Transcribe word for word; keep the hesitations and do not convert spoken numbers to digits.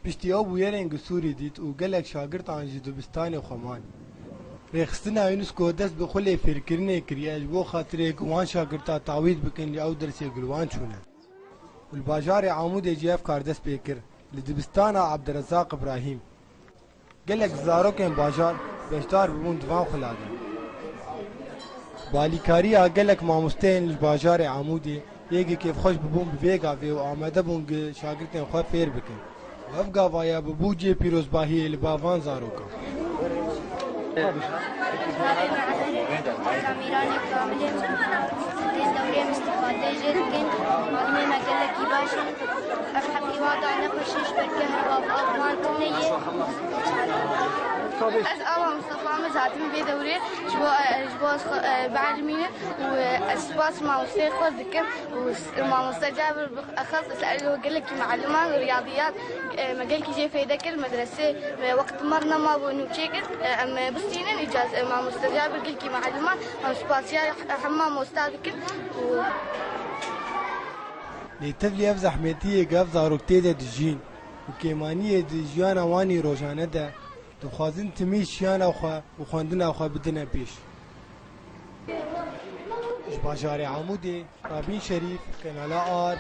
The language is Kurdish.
Piştî ew bûyerên gi Sûrî dît û gelek şagirtan ji dibistanê xwe man. Rêxistina UNESCO dest bi xwe lê fêrkirinê kiriye ji bo xatirê ku wan şagirta tawîz bikin lê ew dersê ku li wan çûne. Û li bajarê Amûdê jî ev kar dest pê kir, li dibistana Abdirezaq Ibrahîm. Gelek zarokên bajar beşdar bibûn di van xula de. Bi alîkariya gelek mamosteyên li bajarê Amûdê yê gi kêfxweş bibûn bi vê gavê û amade bûn gi şagirtên xwe fêr bikin. Û ev gava ye bibû cihê pîrozbahiyê li ba van zarokan. Kamîranê kamilê dê dewrê mistifadê jê dikin. Malumê me gelekî baş in. Ev hevî wa da nexweşî ji ber kehriba bi av wan tune ye. Ez ava Mustafa Ahmet hatim vê dewrê ji bo, e, ji bo ez xwe, e, bielmînim û, e, ez spas mamosteyê xwe dikim û s-, mamoste Cabir bi exas ez ero gelekî mealiman riyadiyat, e, me gelkî jê feyde kir, medresê, e, wext me re nema bo nûçê kir, e, em, e, bistînin îca, e, mamoste Cabir gelkî mealiman em spasiya hema mamosta dikin û Lê tevlî ev zehmetiyê ku ev zarok tê de dijîn û kêmaniyê di jiyana wan î rojane de, dixwazin timî şiyana xwe û xwendina xwe bidine pêş. Ji bajarê Amûdê, Rabîn Şerîf, Kanala Ard,